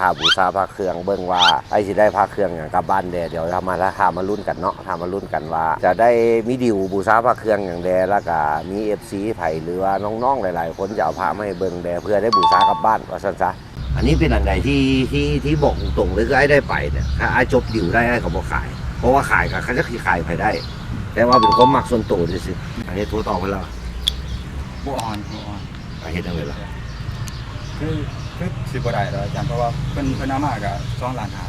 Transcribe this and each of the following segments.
ຖ້າບູຊາພະເຄື່ອງ ເບິ່ງວ່າອ້າຍຊິໄດ້ພະເຄື່ອງຫຍັງກັບບ້ານແດ່. ດຽວເຮົາມາ ຖ້າມາລຸ້ນກັນເນາະ, ຖ້າມາລຸ້ນກັນວ່າຈະໄດ້ມີດິວບູຊາພະເຄື່ອງຫຍັງແດ່ ແລ້ວກະມີເອັຟຊີໃຜ ຫຼືວ່ານ້ອງໆຫຼາຍໆຄົນຈະເອົາພະມາໃຫ້ເບິ່ງແດ່ ເພື່ອໄດ້ບູຊາກັບບ້ານ ວ່າຊັ້ນຊະ. ອັນນີ້ເປັນອັນໃດທີ່ ທີ່ ທີ່ບອກຕົງໆເລີຍ ຄືອ້າຍໄດ້ໄປເນຍ ຖ້າອ້າຍຈົບດິວໄດ້ ອ້າຍກໍບໍ່ຂາຍ ເພາະວ່າຂາຍກໍ ຄັນຈະຊິຂາຍໃຜໄດ້ ແຕ່ວ່າເປັນຄວາມມັກສ່ວນໂຕຊື່ໆ. ອັນນີ້ໂທຕອບເພິ່ນແລ້ວ ບໍ່ອ່ອນ ບໍ່ອ່ອນ. ອາ ເຮັດຈັ່ງໃດລະ? ຄື ຄືຊິບໍ່ໄດ້ດອກອາຈານ ເພາະວ່າເພິ່ນ ເພິ່ນເອົາມາກໍສອງລ້ານຫ້າ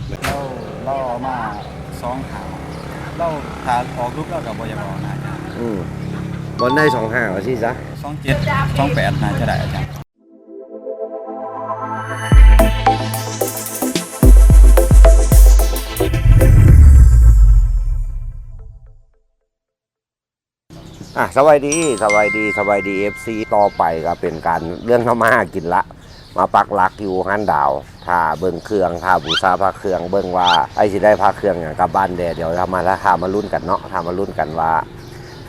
ແລ້ວ. ລາວ ລາວເອົາມາສອງຫ້າ ລາວຖ້າອອກຫຼຸດລາວກໍບໍ່ຢາກອອກນະອາຈານ. ອືມ ບໍ່ໄດ້ສອງຫ້າວ່າຊີ້ຊະ ສອງເຈັດ ສອງແປດ ໜ້າຈະໄດ້ອາຈານ. ອ່ະ ສະບາຍດີ ສະບາຍດີ ສະບາຍດີ ເອັຟຊີ. ຕໍ່ໄປກໍເປັນການເລື່ອງທຳມາຫາກິນລະ ມາປັກຫຼັກຢູ່ຮ້ານດາວ ຖ້າເບິ່ງເຄື່ອງ ຖ້າບູຊາພະເຄື່ອງ ເບິ່ງວ່າອ້າຍຊິໄດ້ພະເຄື່ອງຫຍັງກັບບ້ານແດ່. ດຽວເຮົາມາ ຖ້າມາລຸ້ນກັນເນາະ, ຖ້າມາລຸ້ນກັນວ່າ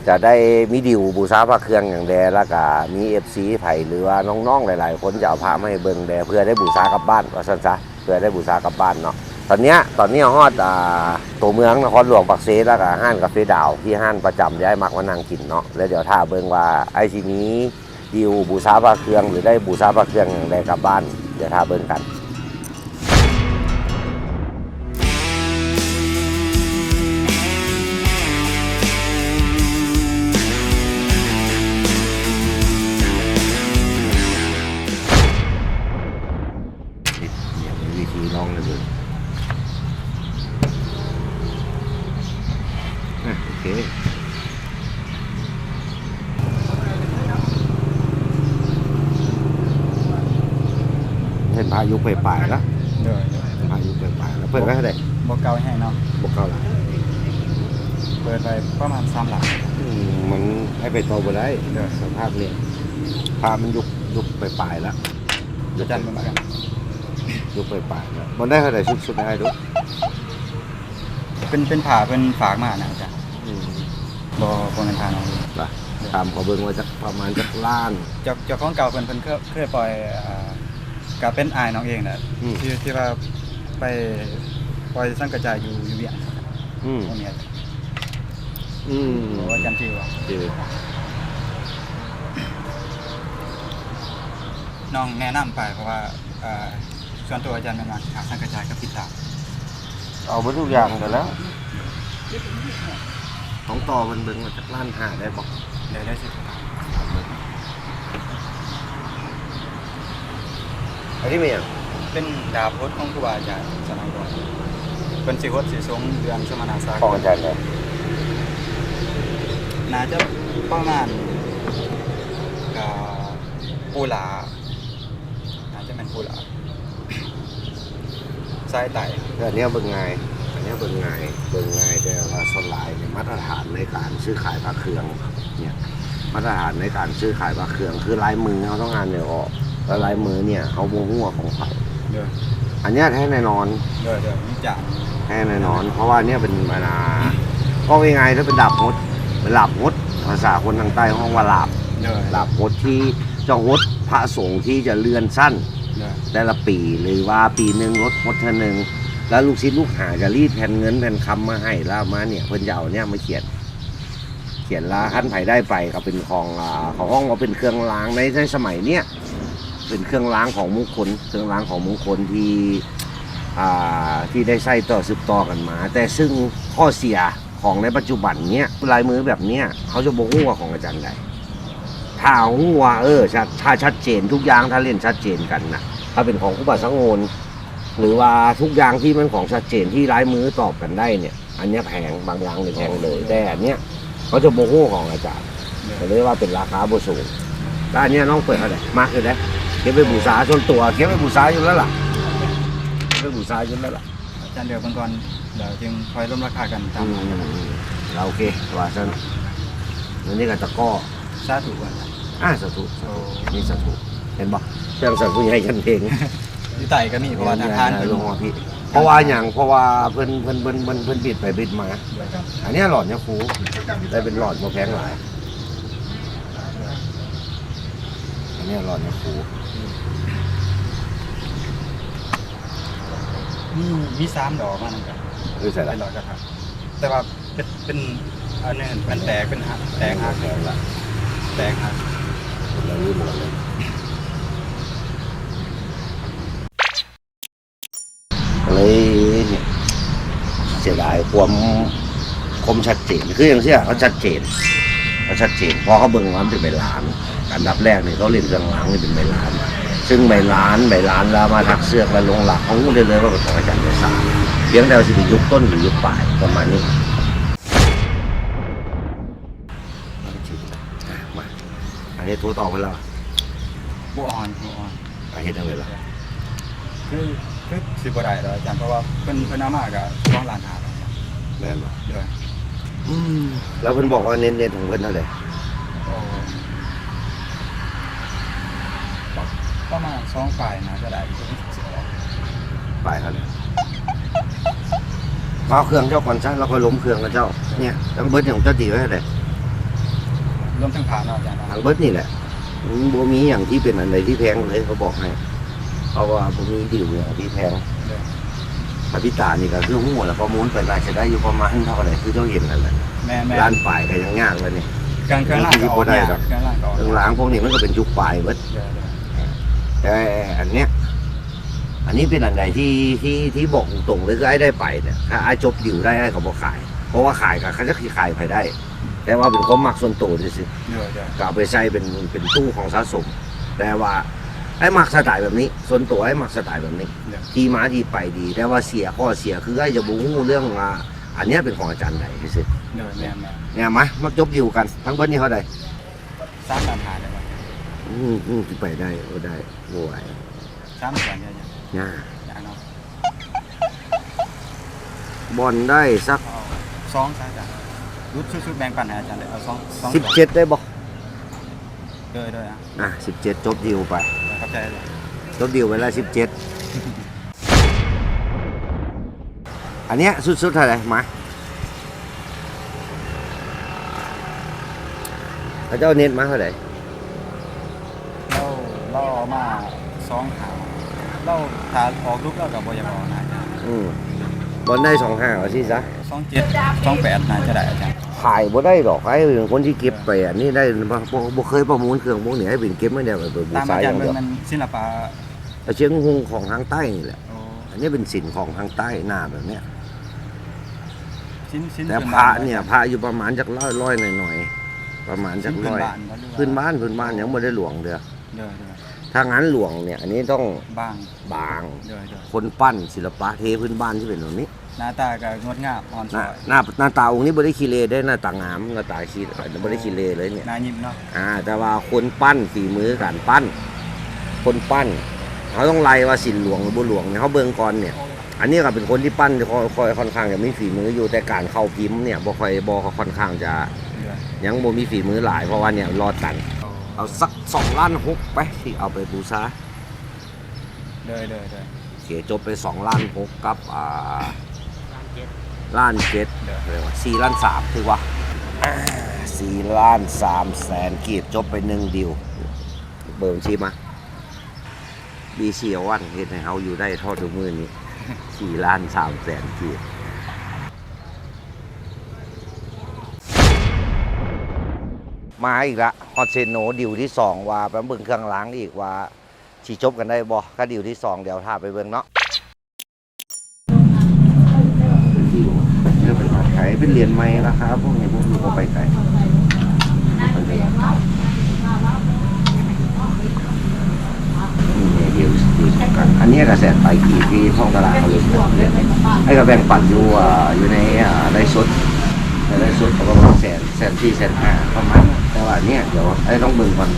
ຈະໄດ້ມີດິວບູຊາພະເຄື່ອງຫຍັງແດ່ ແລ້ວກະມີເອັຟຊີໃຜ ຫຼືວ່ານ້ອງໆຫຼາຍໆຄົນຈະເອົາພະມາໃຫ້ເບິ່ງແດ່ ເພື່ອໄດ້ບູຊາກັບບ້ານ ວ່າຊັ້ນຊະ. ເພື່ອໄດ້ບູຊາກັບບ້ານເນາະ. ຕອນເນີ້ຍ ຕອນນີ້ຮອດ ອ່າ ຕົວເມືອງນະຄອນຫຼວງປາກເຊ ແລ້ວກໍຮ້ານກາເຟດາວ ທີ່ຮ້ານປະຈຳທີ່ອ້າຍມັກມານັ່ງກິນເນາະ. ແລ້ວດຽວຖ້າເບິ່ງວ່າອ້າຍຊິມີດິວບູຊາພະເຄື່ອງ ຫຼືໄດ້ບູຊາພະເຄື່ອງຫຍັງໃດກັບບ້ານ ດຽວຖ້າເບິ່ງກັນ. ເຮັດຫຍັງໃນວິທີລອງໄດ້ເບິ່ງ. ອ່ະ ໂອເຄ ເຫັນພະຍຸກໄປປາຍລະ. ໂດຍ ໂດຍ ເຫັນພະຍຸກໄປປາຍລະ. ເປີດໄວ້ເທົ່າໃດ? ບໍ່ເກົ່າແຮງເນາະ. ບໍ່ເກົ່າຫຼາຍ. ເປີດໄວ້ປະມານສາມລ້ານ. ອືມ ມັນໃຫ້ໄປຕໍ່ບໍ່ໄດ້. ໂດຍ ສະພາບນີ້ ພະມັນຍຸກ ຍຸກໄປປາຍລະ. ອາຈານເບິ່ງກັນ ຍົກໄປປາຍແລ້ວ. ບໍ່ໄດ້ເທົ່າໃດສຸດໆ ໃຫ້ດູ. ເປັນ ເປັນຜ້າເພິ່ນຝາກມານະອາຈານ. ອືມ ບໍ່ ບໍ່ແມ່ນຜ້ານ້ອງເອງ. ລະ ຖາມເຂົາເບິ່ງວ່າຈັກ ປະມານຈັກລ້ານ. ເຈົ້າ ເຈົ້າຂອງເກົ່າເພິ່ນ ເພິ່ນເຄີຍ ເຄີຍປ່ອຍ ອ່າ ກະເປັນອ້າຍນ້ອງເອງນະ. ອືມ ທີ່ ທີ່ວ່າໄປປ່ອຍສັງກະຈາຍຢູ່ ຢູ່ວຽງ. ອືມ ບໍ່ແມ່ນ. ອືມ ບໍ່ວ່າຈັນຈິວ. ນ້ອງແນະນຳໄປ ເພາະວ່າ ເອີ ສ່ວນຕົວອາຈານແມ່ນມັກ ອ່າ ສັງກະຈາຍກັບປິດຕາ. ເອົາເບິດທຸກຢ່າງຫັ້ນແຫຼະ. ຂອງຕໍ່ເພິ່ນເບິ່ງວ່າຈັກລ້ານຫ້າໄດ້ບໍ່? ໄດ້ ໄດ້ຊິ. ອັນນີ້ແມ່ນຫຍັງ? ເປັນດາບຫົດຂອງຄູບາອາຈານສະໄໝກ່ອນ. ເພິ່ນຊິຫົດຊິສົງເລື່ອງສະມະນະສາກົນ. ຂອງອາຈານໃດ? ໜ້າຈະປະມານ ກະ ປູຫຼາ ໜ້າຈະແມ່ນປູຫຼາ ສາຍໃຕ້. ເອີ ອັນນີ້ເບິ່ງງ່າຍ ອັນນີ້ເບິ່ງງ່າຍ ເບິ່ງງ່າຍ ແຕ່ວ່າສ່ວນຫຼາຍນີ້ ມາດຕະຖານໃນການຊື້ຂາຍພະເຄື່ອງເນຍ ມາດຕະຖານໃນການຊື້ຂາຍພະເຄື່ອງ ຄືລາຍມືເຮົາຕ້ອງອ່ານໃຫ້ອອກ ແລ້ວລາຍມືເນຍ ເຮົາບໍ່ຮູ້ວ່າຂອງໃຜ. ໂດຍ ອັນເນຍແທ້ແນ່ນອນ. ໂດຍ ໂດຍ ມີຈານ ແທ້ແນ່ນອນ ເພາະວ່າເນຍເປັນ ອັນນ່າ ເວົ້າງ່າຍໆ ເປັນດາບຫົດ ເປັນລາບຫົດ ພາສາຄົນທາງໃຕ້ເຮົາເອີ້ນວ່າລາບ ໂດຍ ລາບຫົດທີ່ ຈະຫົດພະສົງທີ່ຈະເລື່ອນຊັ້ນ ໂດຍ ແຕ່ລະປີ ຫຼືວ່າປີໜຶ່ງຫົດ ຫົດເທື່ອໜຶ່ງ ແລ້ວລູກສິດລູກຫາຈະລີດແຜ່ນເງິນແຜ່ນຄຳມາໃຫ້ ແລ້ວມາເນຍ ເພິ່ນຈະເອົາເນຍມາຂຽນ ຂຽນລະ ຄັນໃຜໄດ້ໄປກໍເປັນຂອງ ອ່າ ເຂົາຮ້ອງວ່າເປັນເຄື່ອງລາງໃນ ໃນສະໄໝເນຍ ເປັນເຄື່ອງລາງຂອງມຸງຄົນ ເຄື່ອງລາງຂອງມຸງຄົນທີ່ ອ່າ ທີ່ໄດ້ໃຊ້ຕໍ່ ສືບຕໍ່ກັນມາ ແຕ່ຊຶ່ງຂໍ້ເສຍ ຂອງໃນປັດຈຸບັນເນຍ ລາຍມືແບບເນຍ ເຮົາຈະບໍ່ຮູ້ວ່າຂອງອາຈານໃດ. ຖ້າເຮົາຮູ້ວ່າ ເອີ ຖ້າ ຖ້າຊັດເຈນທຸກຢ່າງ ຖ້າເຫຼັ້ນຊັດເຈນກັນນະ ຖ້າເປັນຂອງຄູບາສັງໂຫນ ຫຼືວ່າທຸກຢ່າງທີ່ມັນຂອງຊັດເຈນ ທີ່ລາຍມືຕອບກັນໄດ້ເນຍ ອັນເນຍແພງ ບາງຢ່າງນີ້ແພງເລີຍ ແຕ່ອັນເນຍເຮົາຈະບໍ່ຮູ້ຂອງອາຈານ ກໍເລີຍວ່າເປັນລາຄາບໍ່ສູງ. ແລ້ວອັນເນຍນ້ອງເປີດເທົ່າໃດ? ມັກຢູ່ເດ້ ເກັບໄວ້ບູຊາສ່ວນຕົວ ເກັບໄວ້ບູຊາຢູ່ແລ້ວລະ ເກັບໄວ້ບູຊາຢູ່ແລ້ວລະ. ອາຈານເລືອກເບິ່ງກ່ອນ ແລ້ວຈຶ່ງຄ່ອຍລົມລາຄາກັນຕາມນັ້ນ. ອືມ ໂອເຄ ວ່າຊັ້ນ ອັນນີ້ກໍຕະກໍ້. ສາທຸອາຈານ. ອາ ສາທຸ ສາທຸ ໂອ້ ມີສາທຸ ເຫັນບໍ່? ເຄື່ອງສັນຜູ້ໃຫຍ່ກັນເອງ ຢູ່ໃຕ້ກໍມີ ເພາະວ່າທະຫານເພິ່ນ ເພາະວ່າຫຍັງ? ເພາະວ່າເພິ່ນ ເພິ່ນ ເພິ່ນ ເພິ່ນ ເພິ່ນບິດໄປບິດມາ. ອັນນີ້ຫຼອດຍາຄູ ໄດ້ເປັນຫຼອດ ບໍ່ແພງຫຼາຍ. ອັນນີ້ຫຼອດຍາຄູ. ມີ ມີສາມດອກມານຳກັນ. ເອີ ໃສ່ລະ ເປັນລອຍກະທະ ແຕ່ວ່າເປັນ ເປັນອັນນີ້ ມັນແຕກ ເປັນຫັກ ແຕກຫັກ ແຕກລະ ແຕກຫັກ ແລ້ວລືມແລ້ວ. ເລີຍເສຍດາຍຄວາມ ຄວາມຊັດເຈນ ຄືຈັ່ງຊີ້ ເຂົາຊັດເຈນ ເຂົາຊັດເຈນ ເພາະເຂົາເບິ່ງວ່າມັນເປັນໃບລານ. ອັນດັບແລກນີ້ເຂົາຫຼິ້ນເຄື່ອງລາງນີ້ເປັນໃບລານ ຊຶ່ງໃບລານ ໃບລານລະມາທັກເຊືອກລະຫຼົງຫຼັກ ເຂົາຮູ້ໄດ້ເລີຍວ່າເປັນຂອງອາຈານໄພສານ ພຽງແຕ່ວ່າຊິໄປຢຸກຕົ້ນຫຼືຢຸກປາຍປະມານນີ້. ມາ ອັນນີ້ໂທຕອບເພິ່ນແລ້ວ ບໍ່ອ່ອນ ບໍ່ອ່ອນ. ອາ ເຮັດຈັ່ງໃດລະ? ຄື ຄືຊິບໍ່ໄດ້ດອກອາຈານ ເພາະວ່າເພິ່ນ ເພິ່ນເອົາມາກະສອງລ້ານຫ້າ. ແມ່ນບໍ່? ໂດຍ. ອືມ ແລ້ວເພິ່ນບອກວ່າເນັດ ເນັດຂອງເພິ່ນເທົ່າໃດ? ໂອ້ ປະ ປະມານສອງປາຍໜ້າຈະໄດ້ ປາຍເທົ່າໃດ? ເອົາເຄື່ອງເຈົ້າກ່ອນຊະ ແລ້ວຄ່ອຍລົມເຄື່ອງກັບເຈົ້າ. ເນຍ ທັງເບິດນີ້ຂອງເຈົ້າຕີໄວ້ເທົ່າໃດ? ລວມທັງພະເນາະອາຈານເນາະ ທັງເບິດນີ້ແຫຼະ. ມັນບໍ່ມີຫຍັງທີ່ເປັນອັນໃດທີ່ແພງເລີຍ ເຂົາບອກໃຫ້ ເພາະວ່າບໍ່ມີດີວຫຍັງທີ່ແພງ. ໂດຍ. ອາ ພິຕານີ້ກະຄືຮູ້ແລ້ວ ປະມູນໄປໜ້າຈະໄດ້ຢູ່ປະມານເທົ່າໃດ ຄືເຈົ້າເຫັນນັ້ນແຫຼະ. ແມ່ນໆ. ລ້ານປາຍກະຍັງຍາກແລ້ວນີ້. ເຄື່ອງ ເຄື່ອງລາງກະອອກຍາກ ເຄື່ອງລາງກະອອກຍາກ ເຄື່ອງລາງພວກນີ້ມັນກະເປັນຈຸກປາຍເບິດ. ໂດຍ ໂດຍ. ແຕ່ອັນເນີ້ຍ ອັນນີ້ເປັນອັນໃດທີ່ ທີ່ ທີ່ບອກຕົງໆເລີຍ ຄືອ້າຍໄດ້ໄປເນຍ ຖ້າອ້າຍຈົບດີວໄດ້ ອ້າຍກະບໍ່ຂາຍ ເພາະວ່າຂາຍກະ ຄັນຈັກຊິຂາຍໃຜໄດ້ ແຕ່ວ່າເປັນຄວາມມັກສ່ວນໂຕຊື່ໆ. ໂດຍ ໂດຍ. ກະເອົາໄປໃຊ້ເປັນ ເປັນຕູ້ຂອງສະສົມ ແຕ່ວ່າອ້າຍມັກສະໄຕແບບນີ້ ສ່ວນໂຕອ້າຍມັກສະໄຕແບບນີ້. ໂດຍ. ທີ່ມາທີ່ໄປດີ ແຕ່ວ່າເສຍ ຂໍ້ເສຍຄືອ້າຍຈະບໍ່ຮູ້ເລື່ອງວ່າ ອັນເນີ້ຍເປັນຂອງອາຈານໃດຊື່ໆ. ໂດຍ ແມ່ນໆ. ແມ່ນ ມາ ມາຈົບດີວກັນ ທັງເບິດນີ້ເທົ່າໃດ? ສາມລ້ານຫ້າໄດ້ບໍ່? ອືມ ອືມ ຊິໄປໄດ້ ບໍ່ໄດ້ ບໍ່ໄຫວ. ສາມແສນເດ ຍາກ ຍາກເນາະ. ບ່ອນໄດ້ສັກ ເອົາສອງຊະອາຈານ ຫຼຸດສຸດໆ ແບ່ງປັນໃຫ້ອາຈານເລີຍ ເອົາສອງ ສອງ ສິບເຈັດໄດ້ບໍ່? ໂດຍ ໂດຍ. ອາ ອາ ສິບເຈັດ ຈົບດີວໄປ. ຂອບໃຈ. ຈົບດີວໄປແລ້ວ ສິບເຈັດ. ອັນເນີ້ຍສຸດໆເທົ່າໃດ? ມາ ເຂົາເຈົ້າເນັດມາເທົ່າໃດ? ລາວ ລາວເອົາມາສອງຫ້າ ລາວ ຖ້າອອກລູກລາວກະບໍ່ຢາກອອກນະອາຈານ. ອືມ ບ່ອນໄດ້ສອງຫ້າ ວ່າຊີ້ຊະ ສອງເຈັດ ສອງແປດໜ້າຈະໄດ້ອາຈານ. ຂາຍບໍ່ໄດ້ດອກ ໃຜເປັນຄົນທີ່ເກັບໄປອັນນີ້ໄດ້? ບໍ່ ບໍ່ ບໍ່ເຄີຍປະມູນເຄື່ອງພວກນີ້ ໃຜເປັນເກັບມາແລ້ວໄປບູຊາຢ່າງດຽວ. ຕາມອາຈານເບິ່ງແມ່ນສິລະປະ ອາ ຊຽງຮຸ່ງຂອງທາງໃຕ້ນີ້ແຫຼະ. ໂອ້ ອັນນີ້ເປັນສິນຂອງທາງໃຕ້ ໜ້າແບບເນີ້ຍ. ສິນ ສິນ ແຕ່ພະເນຍ ພະຢູ່ປະມານຈັກຮ້ອຍ ຮ້ອຍໜ້ອຍໆ ປະມານຈັກຮ້ອຍ. ພື້ນບ້ານ ພື້ນບ້ານ ຍັງບໍ່ໄດ້ຫຼວງເທື່ອ. ໂດຍ ໂດຍ. ຖ້າງານຫຼວງເນຍ ອັນນີ້ຕ້ອງບາງ ບາງ. ໂດຍ ໂດຍ. ຄົນປັ້ນ ສິລະປະເທພື້ນບ້ານຊິເປັນແບບນີ້. ໜ້າຕາກະງົດງາມ ອ່ອນຊ້ອຍ. ໜ້າ ໜ້າ ໜ້າຕາອົງນີ້ບໍ່ໄດ້ຂີ້ເລ່ເດ້ ໜ້າຕາງາມ ໜ້າຕາຂີ້ ບໍ່ໄດ້ຂີ້ເລ່ເລີຍເນຍ. ໜ້າຍິ້ມເນາະ. ອາ ແຕ່ວ່າຄົນປັ້ນ ຝີມືການປັ້ນ ຄົນປັ້ນ ເຮົາຕ້ອງໄລ່ວ່າສິນຫຼວງຫຼືບໍ່ຫຼວງ ໃຫ້ເຮົາເບິ່ງກ່ອນເນຍ. ອັນນີ້ກະເປັນຄົນທີ່ປັ້ນ ຄ່ອຍ ຄ່ອນຂ້າງຈະມີຝີມືຢູ່ ແຕ່ການເຂົ້າພິມເນຍ ບໍ່ຄ່ອຍ ບໍ່ຄ່ອນຂ້າງຈະ ຍັງບໍ່ມີຝີມືຫຼາຍ ເພາະວ່າເນຍລໍຕັນ. ເອົາສັກສອງລ້ານຫົກໄປ ຊິເອົາໄປບູຊາ. ໂດຍ ໂດຍ ໂດຍ. ໂອເຄ ຈົບໄປສອງລ້ານຫົກກັບ ອ່າ ລ້ານເຈັດ ລ້ານເຈັດ. ໂດຍ. ເອີ້ນວ່າສີ່ລ້ານສາມ ຖືກວ່າ ອ່າ ສີ່ລ້ານສາມແສນກີບ ຈົບໄປໜຶ່ງດີວ. ເບີບັນຊີມາ ບີຊີ ເອົາວັນ ເຮັດໃຫ້ເຮົາຢູ່ໄດ້ເທົ່າທຸກມື້ນີ້ ສີ່ລ້ານສາມແສນກີບ. ມາອີກລະ ຮອດເຊໂນ ດີວທີສອງ ວ່າໄປເບິ່ງເຄື່ອງລາງອີກວ່າ ຊິຈົບກັນໄດ້ບໍ່ ກະດີວທີສອງ ດຽວຖ້າໄປເບິ່ງເນາະ. ເປັນລຽນໃໝ່ລາຄາພວກນີ້ ພວກນີ້ບໍ່ໄປໄກ. ອັນນີ້ກະແສນປາຍກີບທີ່ທ້ອງຕະຫຼາດເຂົາເລີຍ ໃຫ້ກະແບ່ງປັນຢູ່ ອ່າ ຢູ່ໃນ ອ່າ ໄລຟ໌ສົດ ໃນໄລຟ໌ສົດເຂົາກະປະມານແສນ ແສນສີ່ ແສນຫ້າ ປະມານນັ້ນ. ແຕ່ວ່າອັນເນີ້ຍ ດຽວໃຫ້ລອງເບິ່ງກ່ອນ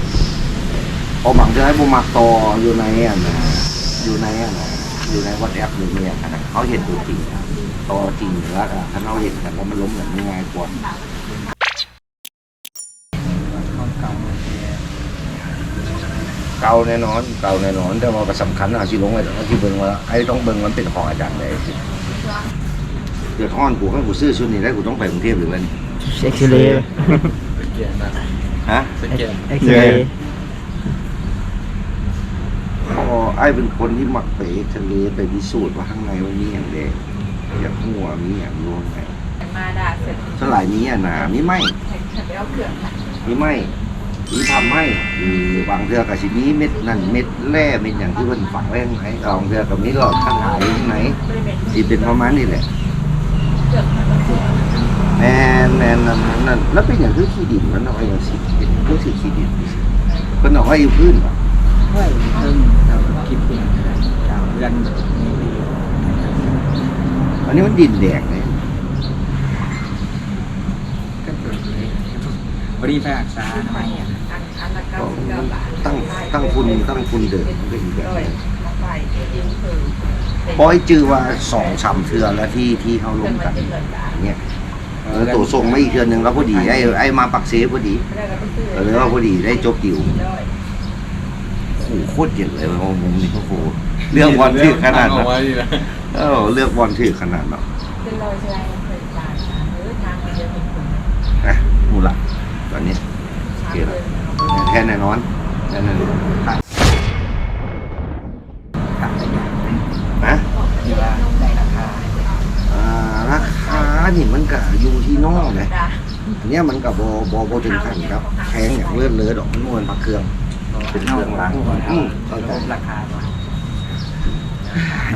ເພາະບາງເທື່ອໃຫ້ບໍ່ມັກຕໍ່ຢູ່ໃນອັນ ຢູ່ໃນອັນ ຢູ່ໃນວັອດແອັບ ຫຼື ມີຫຍັງຫັ້ນນະ ເຮົາເຫັນຕົວຈິງ ຕໍ່ຈິງ ແລ້ວກະຄັນເຮົາເຫັນກັນ ແລ້ວມັນລົມກັນມັນງ່າຍກວ່າ. ເກົ່າແນ່ນອນ ເກົ່າແນ່ນອນ ແຕ່ວ່າກະສຳຄັນ ເຮົາຊິລົງໃຫ້ ເຮົາຊິເບິ່ງວ່າ ໃຫ້ຕ້ອງເບິ່ງວ່າມັນເປັນຂອງອາຈານໃດ. ເດືອດຮ້ອນກູ ຄັນກູຊື້ຊຸດນີ້ໄດ້ ກູຕ້ອງໄປກຸງເທບອີກແລ້ວນີ້. ເອັກຊະເລ. ຮະ? ເອັກຊະເລ. ກໍອ້າຍເປັນຄົນທີ່ມັກໄປເອັກຊະເລ ໄປພິສູດວ່າຂ້າງໃນມັນມີຫຍັງແດ່ ຢາກຮູ້ວ່າມີຫຍັງຢູ່ຂ້າງໃນ. ມາດາເຊິ່ງ ສ່ວນຫຼາຍມີອັນນ່າ ມີໄມ້ ໄປເອົາເຄື່ອງ ມີໄມ້ ມີພາບໄມ້ ຫຼືບາງເທື່ອກໍຊິມີເມັດນັ້ນເມັດແຮ່ເມັດຫຍັງທີ່ເພິ່ນຝັງໄວ້ຂ້າງໃນ ບາງເທື່ອກໍມີຫຼອດຄາຖາຢູ່ຂ້າງໃນ ຊິເປັນປະມານນີ້ແຫຼະ. ແມ່ນໆ ນັ້ນ ນັ້ນ ແລ້ວເປັນຫຍັງຄືຂີ້ດິນ ມັນເອົາໄວ້ຈັ່ງຊີ້ ເປັນຄືສີຂີ້ດິນຈັ່ງຊີ້ ເພິ່ນເອົາໄວ້ຢູ່ພື້ນບໍ? ໄວ້ເທິງ ເອົາກິນເປັນເຮືອນ ເຮືອນ ອັນນີ້ມັນດິນແດງເດ້ ກໍເປີດເລີຍ ບໍ່ໄດ້ໄປຮັກສາອະນາໄມຫຍັງ. ຕັ້ງ ຕັ້ງຝຸ່ນ ຕັ້ງຝຸ່ນເດີ ມັນກໍອີກແບບໜຶ່ງ. ຂ້ອຍຈື່ວ່າສອງສາມເທື່ອແລ້ວທີ່ ທີ່ເຮົາລົມກັນເນຍ. ເອີ ໂຕສົ່ງມາອີກເທື່ອໜຶ່ງ ແລ້ວພໍດີ ໄອ້ ໄອ້ມາປາກເຊພໍດີ ກໍເລີຍວ່າພໍດີໄດ້ຈົບດີວ. ໂອ້ໂຫ ໂຄດເຢັນເລີຍ ເວົ້າມຸມນີ້ ໂອ້ໂຫ ເລືອກບ່ອນຖືກຂະໜາດເນາະ. ເອີ ເລືອກບ່ອນຖືກຂະໜາດເນາະ. ອ່ະ ຮູ້ລະ ຕອນນີ້ ໂອເຄລະ ແທ້ແນ່ນອນ ແທ້ແນ່ນອນ. ຖາມໄປຫຍັງ ຮະ ທີ່ວ່າໄດ້ລາຄາ ອ່າ ລາຄານີ້ມັນກະຢູ່ທີ່ນ້ອງເດ້. ອັນເນີ້ຍມັນກະບໍ່ ບໍ່ ບໍ່ເຖິງຂັ້ນກັບແພງຫຍັງເລີດເລີດດອກ ມັນບໍ່ແມ່ນພະເຄື່ອງ ເປັນເຄື່ອງລາງ. ອືມ ເຂົ້າໃຈ ລາຄາ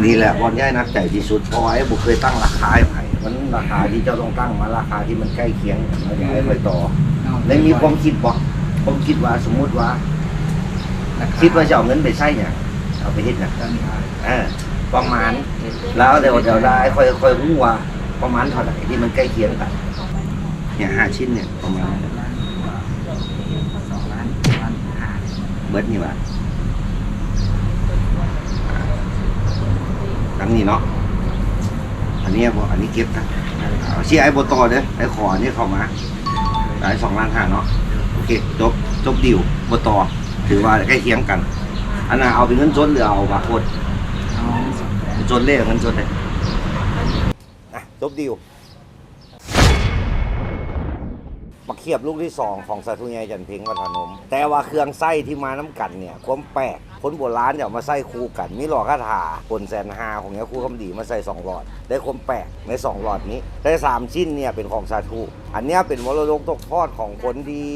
ນີ້ແຫຼະບ່ອນທີ່ອ້າຍໜັກໃຈທີ່ສຸດ ເພາະວ່າອ້າຍບໍ່ເຄີຍຕັ້ງລາຄາໃຫ້ໃຜ ມັນລາຄາທີ່ເຈົ້າຕ້ອງຕັ້ງມາ ລາຄາທີ່ມັນໃກ້ຄຽງກັນ ແລ້ວດຽວອ້າຍຄ່ອຍຕໍ່. ໄດ້ມີຄວາມຄິດບໍ່? ຄວາມຄິດວ່າ ສົມມຸດວ່າ ລາຄາ ຄິດວ່າຈະເອົາເງິນໄປໃຊ້ຫຍັງ? ເອົາໄປເຮັດຫຍັງ? ເອີ ປະມານ ແລ້ວດຽວ ດຽວອ້າຍຄ່ອຍ ຄ່ອຍຮູ້ວ່າປະມານເທົ່າໃດທີ່ມັນໃກ້ຄຽງກັນ. ເນຍ ຫ້າ ຊິ້ນເນຍ ປະມານ ສອງລ້ານ ສອງລ້ານ ສອງລ້ານຫ້າ ເບິດນີ້ຫວາ? ຕັ້ງນີ້ເນາະ ອັນນີ້ບໍ່ ອັນນີ້ເກັບນະ. ເອົາ ຊິ ອ້າຍບໍ່ຕໍ່ເດີ ອ້າຍຂໍອັນນີ້ເຂົ້າມາ ໄດ້ສອງລ້ານຫ້າເນາະ. ໂອເຄ ຈົບ ຈົບດີວ ບໍ່ຕໍ່ ຖືວ່າໃກ້ຄຽງກັນ. ອັນນ່າ ເອົາເປັນເງິນສົດ ຫຼື ເອົາບາໂຄດ? ເອົາເງິນສົດ ເງິນສົດເລີຍ ເງິນສົດເລີຍ. ອ່ະ ຈົບດີວ. ໝາກຂຽບລູກທີສອງຂອງສາທຸໃຫຍ່ຈັນເພັງວັດຜານົມ ແຕ່ວ່າເຄື່ອງໃຊ້ທີ່ມານຳກັນເນຍ ຄວາມແປກ ຄົນໂບລານຈະເອົາມາໃຊ້ຄູ່ກັນ ມີຫຼໍ່ຄາຖາ ຜົນແສນຫ້າຂອງຍາຄູຄຳດີ ມາໃສ່ສອງຫຼອດ ໄດ້ຄວາມແປກໃນສອງຫຼອດນີ້. ແຕ່ສາມຊິ້ນເນຍເປັນຂອງສາທຸ ອັນເນຍເປັນມໍລະດົກຕົກທອດຂອງຄົນທີ່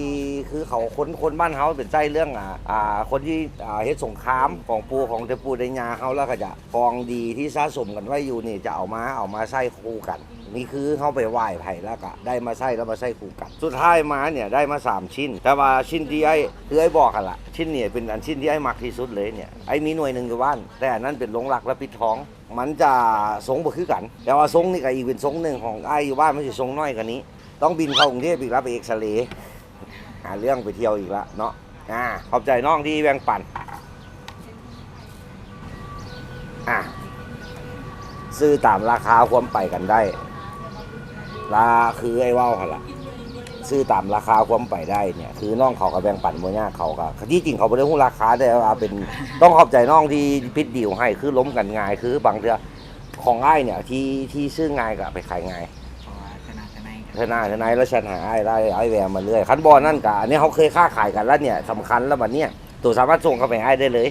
ຄືເຂົາ ຄົນ ຄົນບ້ານເຮົາເປັນໃຊ້ເລື່ອງ ອ່າ ອ່າ ຄົນທີ່ ອ່າ ເຮັດສົງຄາມ ຂອງປູ່ ຂອງແຕ່ປູ່ແຕ່ຍ່າເຮົາ ແລ້ວກໍຈະ ຂອງດີທີ່ສະສົມກັນໄວ້ຢູ່ນີ້ ຈະເອົາມາ ເອົາມາໃຊ້ຄູ່ກັນ. ນີ້ຄືເຮົາໄປໄຫວ້ໃຜ ແລ້ວກະໄດ້ມາໃຊ້ ແລ້ວມາໃຊ້ຄູ່ກັນ. ສຸດທ້າຍມາເນຍ ໄດ້ມາສາມຊິ້ນ ແຕ່ວ່າຊິ້ນທີ່ອ້າຍ ຄືອ້າຍບອກຫັ້ນລະ ຊິ້ນນີ້ເປັນອັນຊິ້ນທີ່ອ້າຍມັກທີ່ສຸດເລີຍເນຍ. ອ້າຍມີໜ່ວຍໜຶ່ງຢູ່ບ້ານ ແຕ່ອັນນັ້ນເປັນລົງລັກ ແລ້ວປິດທອງ ມັນຈະຊົງບໍ່ຄືກັນ. ແຕ່ວ່າຊົງນີ້ກະອີກເປັນຊົງໜຶ່ງ ຂອງອ້າຍຢູ່ບ້ານມັນຊິຊົງນ້ອຍກວ່ານີ້ ຕ້ອງບິນເຂົ້າກຸງເທບອີກ ແລ້ວໄປເອັກສະເລ ຫາເລື່ອງໄປທ່ຽວອີກລະເນາະ. ອ່າ ຂອບໃຈນ້ອງທີ່ແບ່ງປັນ. ອ່າ ຊື້ຕາມລາຄາຄວາມໄປກັນໄດ້ ລາ ຄືອ້າຍເວົ້າຫັ້ນລະ ຊື້ຕາມລາຄາຄວາມໄປໄດ້ເນຍ ຄືນ້ອງເຂົາກໍແບ່ງປັນບໍ່ຍາກ ເຂົາກໍ ທີ່ຈິງເຂົາບໍ່ໄດ້ຮູ້ລາຄາ ແຕ່ວ່າເປັນ ຕ້ອງຂອບໃຈນ້ອງທີ່ປິດດີວໃຫ້ ຄືລົມກັນງ່າຍ ຄືບາງເທື່ອຂອງອ້າຍເນຍ ທີ່ ທີ່ຊື້ງ່າຍກໍເອົາໄປຂາຍງ່າຍ. ເພາະວ່າທະນາຍ ທະນາຍ ທະນາຍລະແຊັດຫາອ້າຍ ອ້າຍ ອ້າຍແວ່ມາເລື້ອຍ. ຄັນບໍ່ນັ້ນກະ ອັນນີ້ເຮົາເຄີຍຄ້າຂາຍກັນລະເນຍ ສຳຄັນລະບັດເນຍ ໂຕສາມາດສົ່ງເຂົ້າໄປໃຫ້ອ້າຍໄດ້ເລີຍ.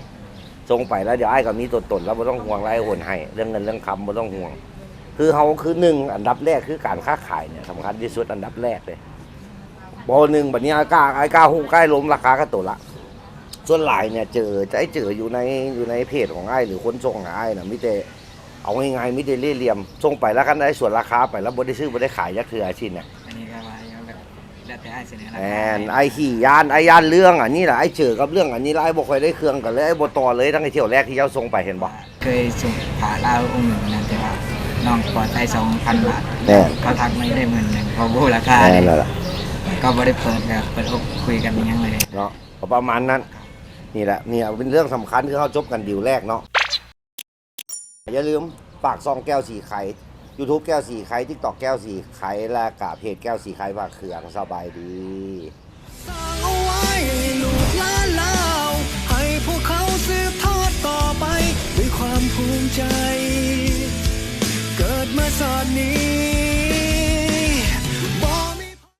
ສົ່ງໄປລະດຽວອ້າຍກໍມີຕົວຕົນລະ ບໍ່ຕ້ອງຫ່ວງລະ ອ້າຍໂອນໃຫ້. ເລື່ອງເງິນເລື່ອງຄຳບໍ່ຕ້ອງຫ່ວງ. ຄືເຮົາຄືໜຶ່ງ ອັນດັບແລກຄືການຄ້າຂາຍເນຍ ສຳຄັນທີ່ສຸດ ອັນດັບແລກເລີຍ. ບໍ່ໜຶ່ງ ບັດນີ້ອ້າຍກ້າ ອ້າຍກ້າຮູ້ ກ້າລົງລາຄາກັບໂຕລະ. ສ່ວນຫຼາຍເນຍ ເຈີ ຈະໃຫ້ເຈີຢູ່ໃນ ຢູ່ໃນເພຈຂອງອ້າຍ ຫຼືຄົນສົ່ງຫາອ້າຍນະ ມີແຕ່ ເອົາງ່າຍໆ ມີແຕ່ເລ່ຫຼ່ຽມ ສົ່ງໄປລະ ຄັນໄດ້ສວນລາຄາໄປລະ ບໍ່ໄດ້ຊື້ບໍ່ໄດ້ຂາຍຈັກເທື່ອຊີ້ນະ. ອັນນີ້ກໍວ່າ ແລ້ວແຕ່ອ້າຍສະເໜີລາຄາ. ແມ່ນ ອ້າຍຂີ້ຢ້ານ ອ້າຍຢ້ານເລື່ອງອັນນີ້ລະ ອ້າຍເຈີກັບເລື່ອງອັນນີ້ລະ ອ້າຍບໍ່ຄ່ອຍໄດ້ເຄື່ອງກັນເລີຍ ອ້າຍບໍ່ຕໍ່ເລີຍ ຕັ້ງແຕ່ຖ້ຽວແລກທີ່ເຈົ້າສົ່ງໄປ ເຫັນບໍ່? ເຄີຍສົ່ງພະລາວອົງໜຶ່ງນະ ແຕ່ວ່ານ້ອງຂໍໃຊ້ສອງພັນບາດ. ແມ່ນ ເຂົາທັກມາຢູ່ໄດ້ໝື່ນໜຶ່ງ ເຂົາບໍ່ຮູ້ລາຄາ. ແມ່ນແລ້ວລະ ກໍບໍ່ໄດ້ເປີດ ແບບເປີດອົກຄຸຍກັນອີ່ຫຍັງເລີຍເນາະ. ກໍປະມານນັ້ນ ນີ້ແຫຼະ ນີ້ເປັນເລື່ອງສຳຄັນ ຄືເຮົາຈົບກັນດີວແລກເນາະ. ຢ່າລືມຝາກຊ່ອງແກ້ວສີໄຄ ຢູທູບແກ້ວສີໄຄ ຕິກຕັອກແກ້ວສີໄຄ ແລະກະເພຈແກ້ວສີໄຄພະເຄື່ອງ. ສະບາຍດີ.